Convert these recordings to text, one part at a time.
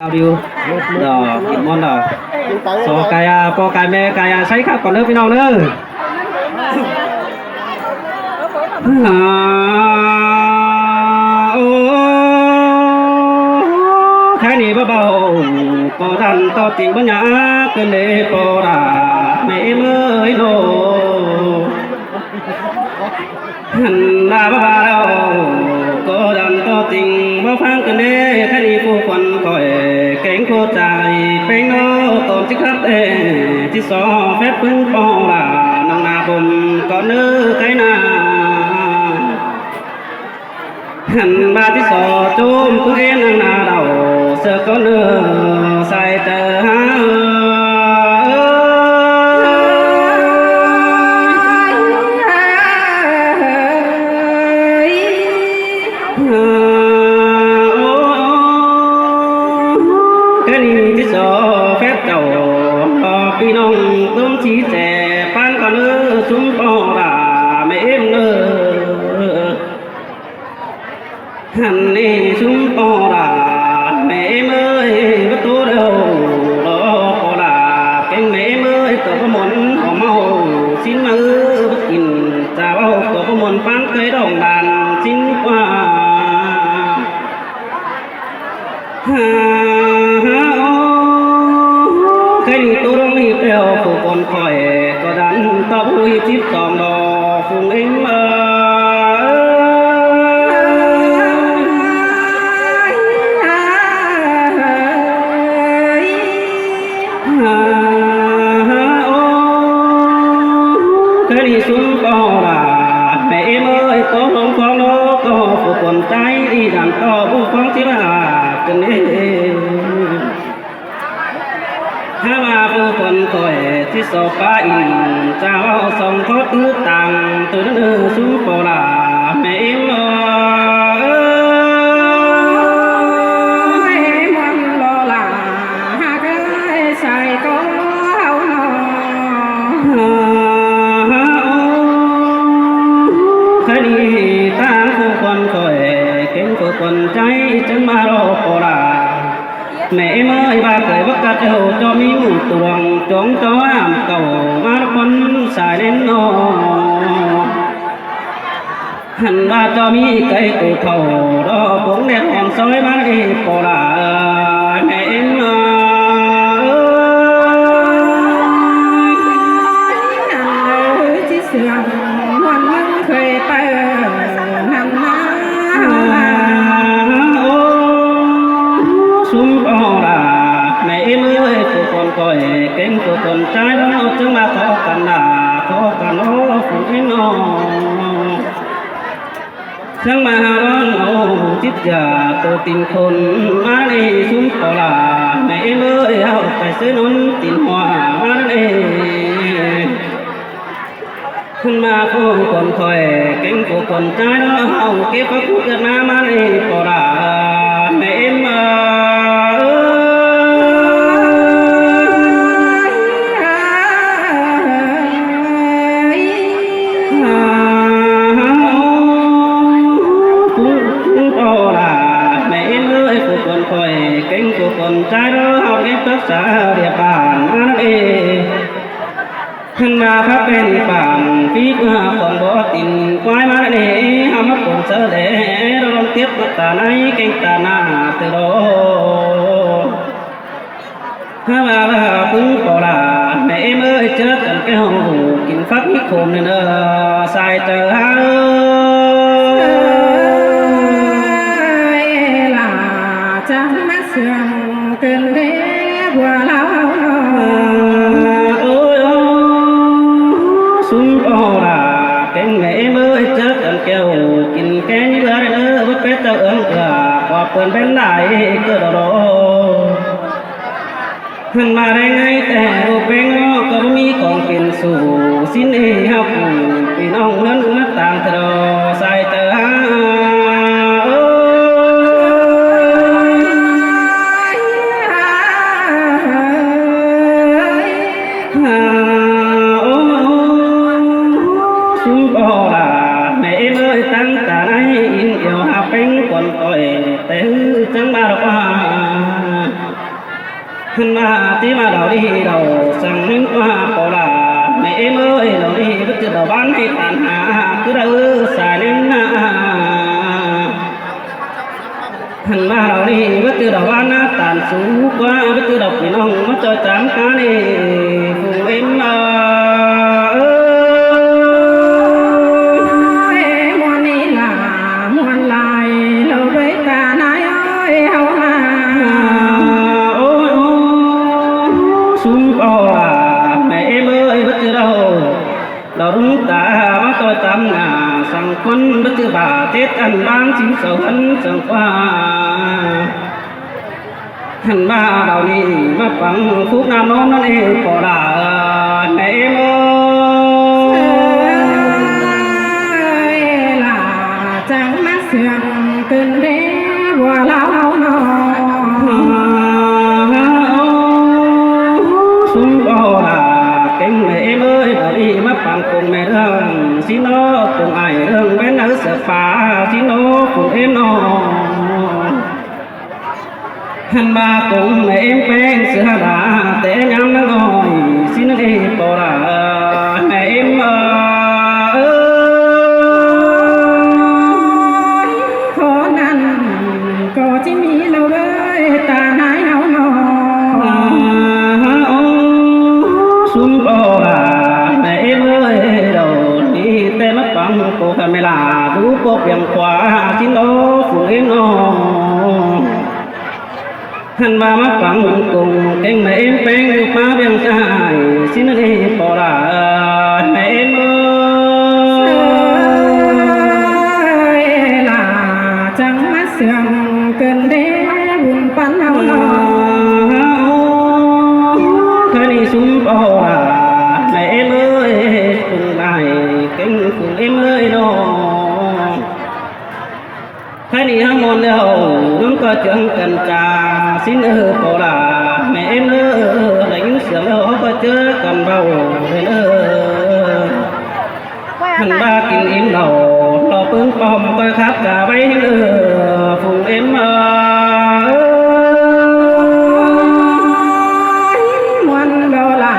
ດາວດິວ ດອກ ກິນມ່ອນດອກ ຊໍກາຍາ ພໍ່ກາຍແມ່ກາຍາ ໃຊ້ຄັກກ່ອນເດີພີ່ນ້ອງເດີ. ອາ ໂອ ແຄ່ນີ້ເບົາໆ ກໍດັນຕໍ່ຕິງບັນຍາ ເກີນເດ ພໍ່ລາ ແມ່ເອີຍໂນ. ຫັ້ນລາບາລາວ ກໍດັນຕໍ່ຕິງ ບໍ່ຟັງກັນເດ້ ຄະນີຜູ້ຄົນຂ້ອຍ ແກງໂຄຈາຍ ແປ້ງໂນ ຕອນຊິຄັບເອ ຊິຊອແຟບປຶ້ງປ້ອງລາ ນາງນາບົມ ກໍເນີໄກນາ. ຫັ້ນບາດທີ່ສອໂຈມປືເອນນາເດົາ ເສືອກໍເນີສາຍເຕີຫາເອີຍ ໂອ້ ແຄ່ນີ້ທີ່ສອແຟບເຈົ້າ ພີ່ນ້ອງຕົມທີ່ແຈປານກໍເນີ ຊຸມປ້ອງລາແມ່ເອັມເນີ. ຫັ້ນນີ້ຊຸມປໍລາແມ່ເອີຍ ປະຕູເດີ ລໍປໍລາເກັ່ງແມ່ເອີຍ ກໍບໍ່ມົນຫອມເມົາ ຊິນມາເອີບໍ່ກິນ ຈາເວົ້າກໍບໍ່ມົນ ປານເຄີຍດອງດານ ຊິນກວ່າ ຫາ ໂອ້ ໃຄນີ້ໂຕລົງນີ້ແປ້ວ ຜູ້ຄົນຂ້ອຍ ກໍດັນຕອບຮູ້ຮີບສິບສອງດອກ ຝູງເອັງເອີຍ ຫາ ໂອ້ ໃຄນີ້ຊຸມປໍລາແມ່ເອີຍ ໂຕລົງຄອງໂລ ກໍຜູ້ຄົນໃຈດີ ດັນຕອບຮູ້ຄອງທີ່ວ່າກັນເອງ. ຖ້າວ່າຜູ້ຄົນຂ້ອຍຊິສອບປາອິນ ຈາເວົ້າສອງຂໍ້ຕື້ຕ່າງ ຕື່ນຊື່ຊຸມປໍລາແມ່ເອີຍ ມ່ວນລໍຫຼ້າ ຫາກເອີຍໃສ່ກໍເຮົານອ ໂອ້ ຄະດີຕາງຜູ້ຄົນຂ້ອຍ ເກັ່ງຜູ້ຄົນໃຈ ຈຶ່ງມາລໍປໍລາ ແມ່ເອີຍວ່າເຄີຍບັກກັດເຈົ້າ ເຈົ້າມີໝູ່ຕວງ ຈອງເຈົ້າອາມເກົ່າ ມາຄົນສາຍເຫຼັ້ນນອ ຫັ້ນວ່າເຈົ້າມີໄກ່ໂຕເຖົ້າ ດອກປົງແດດຫອມຊອຍມາເອ ປໍລາແມ່ເອັມເອີຍ ເອີຍ ຊິເຊື່ອງ ນວນມັນເຄີຍໄປ ນຳນາ ໂອ້ ຊຸມປໍລາແມ່ເອີຍ ຜູ້ຄົນຂ້ອຍ ເກັ່ງຜູ້ຄົນໃຈ ເຮົາຈຶ່ງມາຂໍກັນນາ ຂໍກັນໂອ້ ຜູ້ເອັນນ້ອງ ເຊິ່ງມາຫາຮ້ອນໂອ້ ຈິດຢາໂຕຕິງຄົນ ມານີ້ຊຸມປໍລາແມ່ເອີຍ ເຮົາໄປຊື້ໜົນຕີນຫົວມານີ້ ຂຶ້ນມາຜູ້ຄົນຂ້ອຍ ເກັ່ງຜູ້ຄົນໃຈ ເຮົາເກັບພະຄຸດກັນມາ ມາເອ ປໍລາແມ່ເອັມເອີຍ ໂອ້ ບາລາແມ່ເອັມເອີຍ ຜູ້ຄົນຂ້ອຍ ເກັ່ງຜູ້ຄົນໃຈ ເຮົາໄດ້ປຶກສາລຽບບ້ານມາເອ ຂຶ້ນມາພັກເປັນປານ ປີເພື່ອຂອງບໍ່ຕິນ ຄວາຍມາເອ ເຮົາມາປົນເສີແລ ລອນຕຽບມາຕາໃນ ເກັ່ງຕາໜ້າເຕີດອ ຫາວ່າລາປຶງປໍລາ ແມ່ເອີຍເຈີກັນແກ້ວ ກິນຟັກມີໂຄມເນີ ສາຍເຕີເອີຍ ລາຈະມາເຊື່ອງເກີນເດ ບົວລາວ ໂອ້ຍ ຊຸມປໍລາ ເກັ່ງແມ່ເອີຍເຈີກັນແກ້ວ ກິນແກງເຫຼືອເດີ ບໍ່ເປັນຕາເອື້ອງເອື້ອ ວ່າເພິ່ນເປັນໄດ້ເກີດດອ ຫັ້ນມາໄດ້ໄງແຕ່ບໍ່ເປັນເນາະ ກໍບໍ່ມີຂອງເປັນສູ່ ຊິນເອເຮົາຜູ້ພີ່ນ້ອງເງິນເມືອຕ່າງເທື່ອ ສາຍເຕີເອີຍ ໂອ້ ຊຸມປໍລາແມ່ເອີຍ ຕັ້ງຕາໃນອິນອຽວຫາເປັງຄວນຕ່ອຍ ແຕ່ຮືຈັ່ງມາດອກວ່າ ຫັ້ນວ່າ ທີ່ວ່າດາວນີ້ດາວສັງເຫັນວ່າ ພໍ່ຫຼ້າແມ່ເອັມເອີຍ ດາວນີ້ບໍ່ຈື່ດາວບ້ານໃຫ້ຕານຫາ ຄືດາວເອີຍສາຍເໜັງນາ. ຫັ້ນວ່າດາວນີ້ບໍ່ຈື່ດາວບ້ານນາຕານສູງກວ່າ ບໍ່ຈື່ດາວພີ່ນ້ອງມາຈອຍຕາມການີ້ ຜູ້ເອັມເອີຍ. ໂອ້ຍ ມ່ວນນີ້ລະມ່ວນຫຼາຍ ເຮົາໄດ້ຕານາຍເອີຍ ເຮົາມາ ໂອ້ຍ ໂອ້ຍ ຊຸມພໍ່ຫຼ້າແມ່ເອັມເອີຍ ບໍ່ຈື່ດາວ ດາວລຸງຕາມາຕໍ່ຕາມໜ້າ ສັງຄົນບໍ່ຈື່ບາດເຈັບອັນບາງ ຊິງສະຫວັນສັງວາ ຫັ້ນວ່າດາວນີ້ມາຟັງຟູກນາມນ້ອງນັ້ນເອງ ພໍ່ຫຼ້າແມ່ເອັມເອີຍ ເອີຍ ຫຼ້າຈັງມາເຊື່ອງເກີນເດ ຜົວລາວເຮົານ້ອງ ຊຸມພໍ່ຫຼ້າເກັ່ງແມ່ເອັມເອີຍ ດາວນີ້ມາຟັງກົງແມ່ເລື່ອງ ຊິໂນກົງອ້າຍເລື່ອງແມ່ນເອົາເສືອປ່າ ຊິໂນກົງເອັມນ້ອງ ຫັ້ນວ່າກົງແມ່ເອັມແປ້ງເສືອດາ ແຕ່ຍາມນາງນ້ອຍ ຊິນເອ ພໍ່ຫຼ້າແມ່ເອັມເອີຍ ຂໍນັ້ນກໍຊິມີລະເວີຍ ຕານາຍເຮົານ້ອງ ຊຸມພໍ່ຫຼ້າແມ່ເອັມເອີຍ ດາວນີ້ແຕ່ມາຟັງໂກຄາເມລາ ດູໂປກວຽງຂວາ ຊິໂນ ຝູງເອັມນ້ອງ ຫັ້ນວ່າມາຟັງກົງເກັ່ງແມ່ເອັມແປ້ງຢູ່ປ່າວຽງຊາຍ ຊິນເອ ພໍ່ຫຼ້າແມ່ເອັມເອີຍ ເອີຍ ຫຼ້າຈັງມາເຊື່ອງເກີນເດ ບຸນປັນເຮົານ້ອງ ຄະນີ້ຊຸມພໍ່ຫຼ້າແມ່ເອັມເອີຍ ປຸງໄດ້ເກັ່ງປຸງເອັມເອີຍນ້ອງ. ໃຜນີ້ຫາມ່ວນແລ້ວ ນຳກໍເຈີກັນຈາ ຊິນເອີ ພໍ່ຫຼ້າແມ່ເອັມເອີ ໄດ້ຍິນສຽງແລ້ວ ເຮົາກໍເຈີກັນເວົ້າເດີ ຫັ້ນວ່າກິນອີ່ມເຫຼົ້າ ເຫຼົ້າເປິງປ້ອມ ຂ້ອຍຂັບກະໄວເດີ ຝູງເອັມເອີ ມ່ວນບໍ່ລະ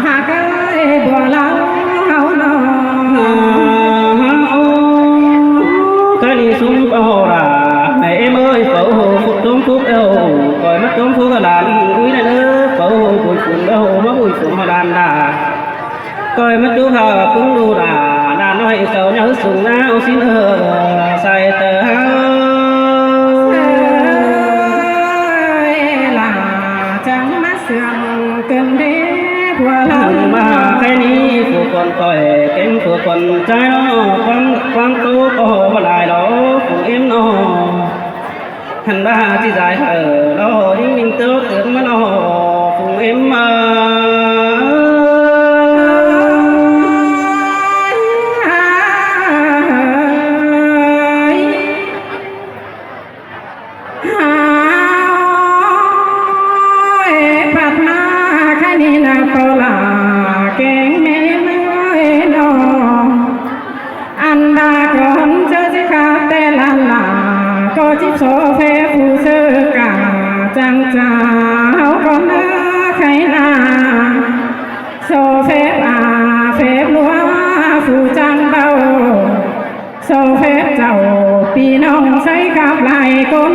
ຮັກເອີຍ ຜົວລາວເຮົານ້ອງ ກະນີ້ຊຸມເອົາລະ ແມ່ເອັມເອີຍ ເຝົ້າຈົ່ມທຸກເອົາ ຂ້ອຍມາຈົ່ມທຸກຫຼານ ອຸ້ຍນະເດີ ເຝົ້າບຸຍຝຸ່ນເອົາ ມາບຸຍຝົນເອົາຫຼານລາ ຂ້ອຍມາຈຸພາປຶງດູລາ ຫຼານນ້ອຍເຈົ້າໃຫຍ່ສູງນາວ ຊິນເອີ ໃສ່ເຕີເຮົາ ເອີຍ ລາ ຈັ່ງມາ ເຊື່ອງເກີນເດ ຜົວລາວ ມາໃຄນີ້ຜູ້ຄົນຂ້ອຍເປັນຜູ້ຄົນໃຈເນາະ ຄວາມ ຄວາມໂຕກໍບໍ່ຫຼາຍດອກ ຜູ້ເອັມເນາະ ຫັ້ນວ່າຊິສາຍເອີ ລໍຍິງຍິງໂຕເຕີນມາເນາະ ຜູ້ເອັມເອີ ເອີຍ ພັດມາຄະນີ້ນະ ພໍ່ຫຼ້າແກງແມ່ເອີຍນ້ອງ ອັນດາກ່ອນເຈົ້າຊິຂາແຕ່ລະຫຼ້າ ກໍຈິບໂຊເຟຜູ້ເຊີກາ ຈັ່ງຈາເຮົາກ່ອນເດີໄຄນາ ໂຊເຟອາເຟບລັວຜູ້ຈັ່ງເບົາ ໂຊເຟບເຈົ້າ ພີ່ນ້ອງໃຊ້ກັບຫຼາຍຄົນ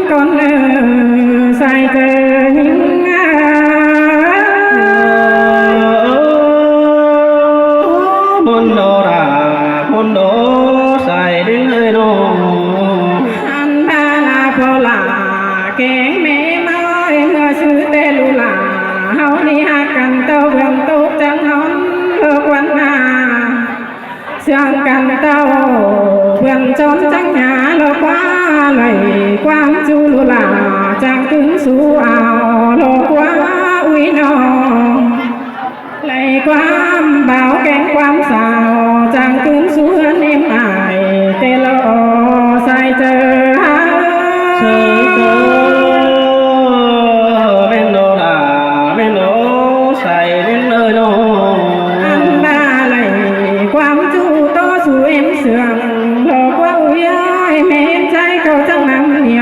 ຄົນເອີ ໃສ່ເຈີຍິງ ເອີ ມົນໂດລາ ມົນໂດ ໃສ່ດິນເອີຍນ້ອງ ອັນດາລາພໍ່ຫຼ້າ ແກງແມ່ເອີຍ ເມື່ອຊື່ແຕ່ລູກຫຼ້າ ເຮົານີ້ຮັກກັນເຕົ້າເບື້ອງຕົກຈັງນອນ ເລີກວັນນາ ເຊື່ອງກັນເຕົ້າ ເພື່ອນຈອນຈັກຫຍ້າ ລອກວ່າໄຫຼຄວາມຈູລຸລາ ຈາກຕື່ນສູ່ອາວ ລອກວ່າອຸຍນ້ອງ ໄຫຼຄວາມບ່າວແກງຄວາມສາວ ຈາກຕື່ນສູ່ເຮືອນເອັມອ້າຍ ແຕ່ລະອໍ ສາຍເຈີ ເຊີເຈີ ແມ່ນໂດລາ ແມ່ນໂດ ສາຍເຫຼັ້ນເອີຍນ້ອງ ອັນວ່າໄຫຼຄວາມຈູໂຕສູ່ເອັມເຊື່ອງ ລອກວ່າອຸຍເອີຍ ແມ່ນໃຈເຂົາຈັ່ງນຳເນຍ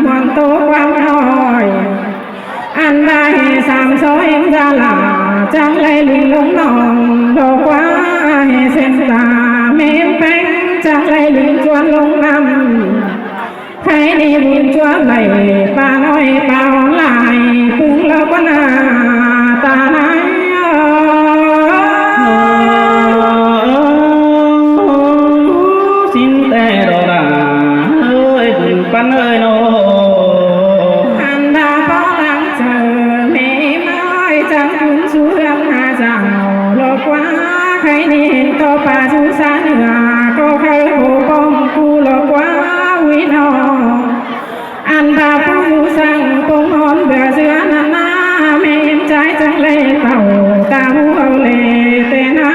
ມ່ວນໂຕຄວາມນ້ອຍ ອັນໃດ ສາມຊອຍຈະລາ ຈັກໄຫຼລິນລົງໜອງ ດອກວ່າໃຫ້ເສັ້ນຕາແມ່ນແປ້ງ ຈັກໄຫຼລິນຈວນລົງນ້ຳ ໃຜນີ້ບຸນຈວບໄຫຼ ປານ້ອຍປາອອນຫຼາຍ ປຶງລະກວ່າໜ້າຕານາຍ. ຊິນແຕ່ດອກດາເອີຍ ບຸນປັນເອີຍເນາະ ອັນດາປາຫຼັງເຈີ ແມ່ເອີຍ ຈັງຂຶ້ນສູ່ເຮືອນຫາເຈົ້າ ລອກວ່າໃຄນີ້ເຫັນຕໍ່ປ່າຢູ່ຊາເໜືອ ກໍໃຄໂຫປ້ອງກູລອກວ່າວິນອ ອັນດາຜູ້ຢູ່ສັງປົງຮອນເບື່ອເຊື່ອນັ້ນນາ ແມ່ເອັມຈາຍຈັ່ງແລເຕົ້າ ຕາຮູ້ເອົາແລແຕ່ນາ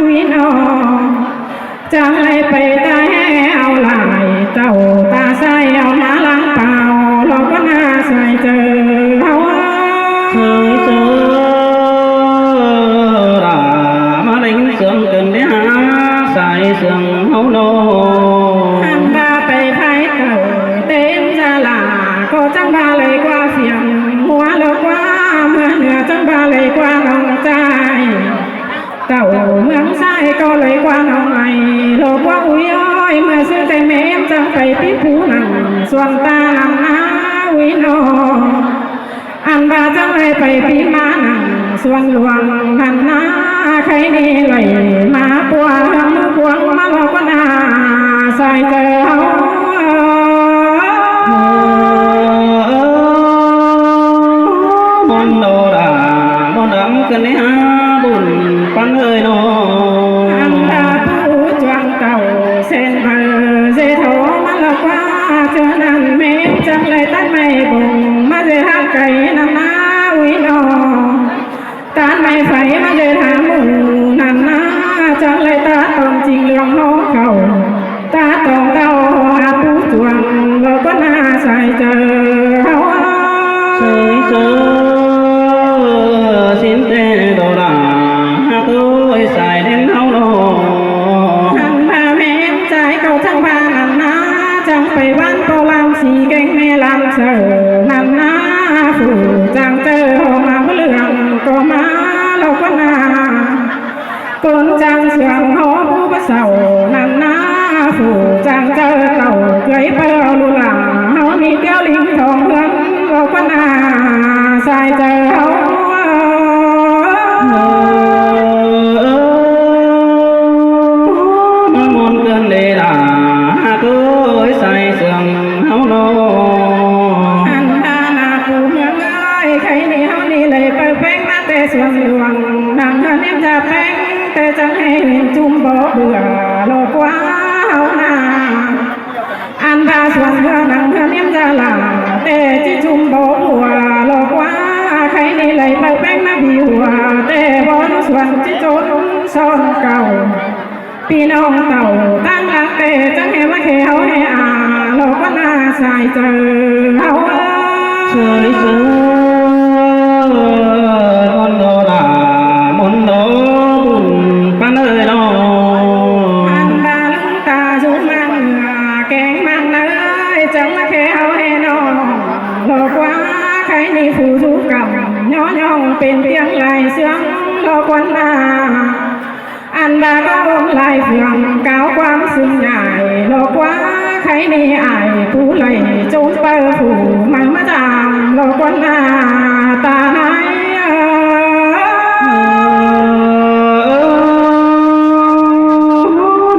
ວິນອ ຈັ່ງໄດ້ໄປຕາແຫ່ເອົາຫຼາຍ ເຕົ້າຕາຊາຍເອົາມາລ້າງເປົ່າ ລອກວ່າໜ້າຊາຍເຈີເຮົາ. ເຄີຍເຈີລາ ມາໄດ້ຍິນສຽງເກີນໄດ້ຫາ ຊາຍເຊື່ອງເຮົາເນາະ ອັນວ່າໄປພາຍເຕີເຕັມຈາລາ ກໍຈັ່ງວ່າເລີຍກວ່າສຽງຫົວ ລອກວ່າເມືອເໜືອ ຈັ່ງວ່າເລີຍກວ່ານ້ອງຊາຍ ເຕົ້າເມືອງຊາຍກໍເລີຍກວ່ານ້ອງໄອ ລອກວ່າອຸ້ຍອ້ອຍ ເມື່ອຊື່ແຕ່ແມ່ນຈັ່ງໄປປິດຜູ້ນັ້ນ ສ່ວນຕານຳໜ້າອຸ້ຍນ້ອງ ອັນວ່າຈັ່ງໄດ້ໄປປີມານັ່ງ ສ່ວນຫຼວງນັ້ນນາ ໃຄນີ້ໄຫຼມາປົວເຮືອນໝູ່ພວງ ມາລອກວ່າໜ້າຊາຍເຈີເຮົາ. ມອນໂນລາ ມອນອຳກັນໃນຫາບຸນປັນເອີຍເນາະ ອັນດາຜູ້ຈວງເຕົ້າ ເສັ້ນເບີເຈໂທ ມາລອກວ່າເທື່ອນັ້ນແມ່ນຈັກໄດ້ຕັດໄມ້ບົງ ມາເຈທາງໄກນັ້ນນາອຸ້ຍນ້ອງ ຕານໄມ້ໄຟມາເດີນຫາໝູ່ນັ້ນນາ ຈັກໄດ້ຕາຕອງຈິງເລື່ອງຫໍເຂົ້າ ຕາຕອງເຕົ້າຫາປູຈວງ ເວົ້າກໍໜ້າສາຍເຈີເຮົາ. ເຊີຍເຊີຍ ຊິນແຕ່ດອກຫຼ້າ ຫາກເອີຍສາຍເດັ່ນເຮົານ້ອງ ທັງພາແມ່ນໃຈເຂົາທັງພານັ້ນນາ ຈັ່ງໄປບ້ານເປົ່າລາມສີແກງແມ່ລາມເຊີນັ້ນນາ ຜູ້ຈາງເຈີເຮົາມາເລື່ອງ ກໍມາເລົ່າກັນນາ ຄົນຈາງເຊື່ອງເຮົາຜູ້ບໍ່ເຊົານັ້ນນາ ຜູ້ຈາງເຈີເຕົ້າເກີຍເປີເອົາລູກຫຼານເຮົາ ມີແກ້ວລິງທອງເຮືອນເວົ້າກັນນາ ສາຍເຈີເຮົາ. ມາມ່ວນເກີນເດລາ ຫາກເອີຍສາຍເຊື່ອງເຮົານ້ອງ ອັນຕາໜ້າປູເມືອງເອີຍ ໄຄນີ້ເຮົານີ້ເລີຍເປີແປ້ງມາແຕ່ສວນຫຼວງ ນັ່ງເຮືອນເນມຈາແປ້ງ ແຕ່ຈັ່ງໃຫ້ເຫັນຈຸ່ມບໍ່ເບື່ອ ລອກວ່າເຮົານາ ອັນວ່າສວນເຮືອນນັ່ງເຮືອນເນມຈາຫຼາ ແຕ່ຈິຈຸ່ມບໍ່ຫົວ ລອກວ່າໃຄນີ້ເລີຍເປີແປ້ງມາບີຫົວ ແຕ່ບໍ່ສວນຈິຈົນຊອນເກົ່າ ພີ່ນ້ອງເຕົ້າຕັ້ງຫຼັກແຕ່ ຈັ່ງແຫ່ມາແຄ່ເຮົາແຫ່ອາ ລອກວ່າໜ້າສາຍເຈີເຮົາ. ເຊີຍເຊີຍ ອ່ອນດອລາ ມົນດອບຸນປານເອີຍນ້ອງ ອັນດາລຸງຕາຢູ່ມາເໜືອ ແກງມາເນີຍ ຈັ່ງມາແຄ່ເຮົາແຫ່ນ້ອງ ລອກວ່າໃຄນີ້ຜູ້ຢູ່ກຳ ຍໍຍ້ອງເປັນຕຽງຫຼາຍເຊື່ອງ ລອກວ່າໜ້າ ອັນວ່າກໍອົງຫຼາຍເຄື່ອງ ກ່າວຄວາມສຸນຍາຍ ລອກວ່າໃຄນີ້ອາຍຜູ້ໄຫຼ ຈົ່ງເປີຜູ້ໃໝ່ມາຈາມ ລອກວ່າໜ້າຕານາຍ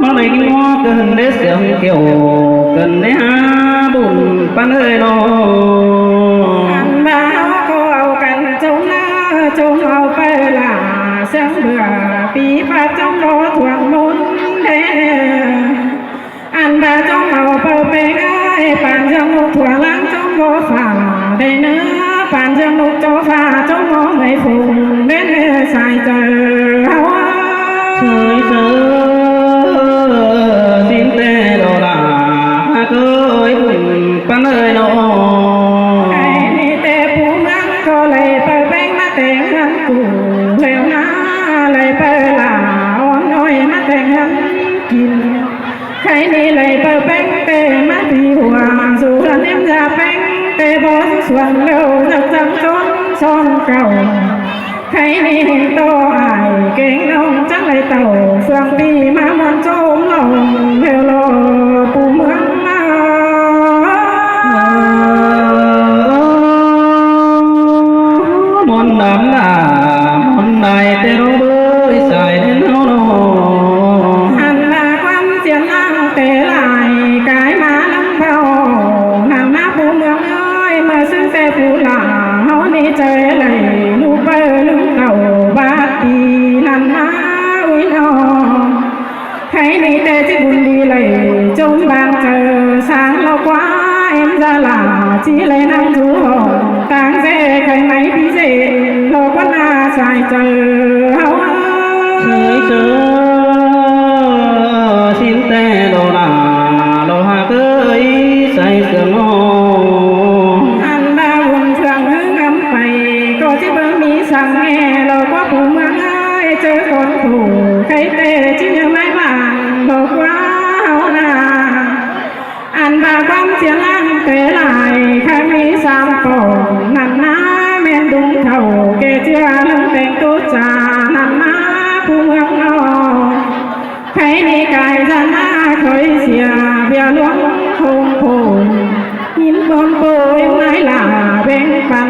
ມາໄດ້ຍິນເກີນໄດ້ສຽງແກ້ວ ເກີນໄດ້ຫາບຸນປານເອີຍນ້ອງ ອັນວ່າເຮົາກໍເອົາກັນ ຈົ່ງເນີ ຈົ່ງເອົາໄປລາ ສຽງເບື່ອປີປາດ ຈົ່ງບໍ່ຖ້ວງມົນເດ ອັນວ່າຈົ່ງເອົາເປີແປ້ງເອີຍ ປານເຊື່ອງນົກທົ່ວຫຼັງ ຈົ່ງບໍ່ຟ້າໄດ້ເນີ ປານເຊື່ອງນົກຈໍຟ້າ ຈົ່ງບໍ່ໄດ້ຝູງເດ ສາຍເຈີເຮົາ. ເຊີຍເຊີຍ ຊິນແຕ່ດອລາ ຫາກເອີຍບຸນປານເອີຍນ້ອງ ໃຫ້ມີແຕ່ຜູ້ງາມ ກໍໄດ້ເປີແປ້ງມາແຕ່ງເຮືອນກູ ແລ້ວນາ ໄດ້ເປີລາອ່ອນອ້ອຍ ມາແຕ່ງເຮືອນກິນ ໃຄນີ້ໄດ້ເປີແປ້ງແຕ່ມາຕີຫົວ ສູ່ເຮືອນເນມຢາແປ້ງ ແຕ່ບໍ່ສູ່ສວນເລີວ ຈັກຈັ່ງຈົນສອງ ເກົ່າ ໃຄນີ້ຕໍ່ອ້າຍແກງນ້ອງຈັກໄດ້ເຕົ້າ ຊ່ວງປີມາມ່ວນໂຈມລອງແລ້ວລໍຜູ້ເມືອງມາ ມ່ວນດຳດາ ມ່ວນໄດ້ແຕ່ລໍເບີຍສາຍເດີນເຮົານ້ອງ ອັນວ່າຄວາມ ສຽງນາງແຕ່ຫຼາຍກາຍມານຳເວົ້າ ນາງນາຜູ້ເມືອງເອີຍ ເມື່ອຊື່ແຕ່ຜູ້ຫຼ້າ ເຮົານີ້ເຈີໄຫຼລູກເປີລືມເກົ່າບາດປີນັ້ນນາ ອຸ້ຍນ້ອງ ໃຜນີ້ແຕ່ຈິດບຸນດີໄຫຼ ຈົ່ມບາງເຈີ ສ້າງລາວກວ່າເອັມຈາລາ ຈີໄຫຼນາງຢູ່ຫ້ອງ ຕ່າງແຈໄຂໄໝພິເສດ ລອກວ່າໜ້າສາຍເຈີ ເຮົາເອີຍ ເອີຍເຈີ ສິ້ນແຕ່ດອກໜ້າ ລອກຫາເກີຍໃສ່ເຄື່ອງງໍ ອັນດາວົນເຄື່ອງເຮີງຳໄປ ກໍຊິເບິ່ງມີສັງແງ່ ລອກວ່າຜູ້ເມືອງເອີຍ ເຈີກ່ອນຜູ້ ໃຄແຕ່ຈິຍັງໄດ້ມາ ລອກວ່າເຮົານາ ອັນວ່າຄວາມສຽງນາງແຕ່ຫຼາຍ ຄັນມີສາມປອງ ນັ້ນນາແມ່ນດຸງເຖົ້າ ແກ່ເຈືອເລື່ອງແຕ່ງໂຕຈາ ນັ້ນນາຜູ້ເມືອງນ້ອງ ໃຜນີ້ກາຍຈະມາຄອຍເສຍ ເບຍຫຼວງໂຄງໂພ ຍິນບອມໂປຍນາຍຫຼ້າແບ່ງປັນ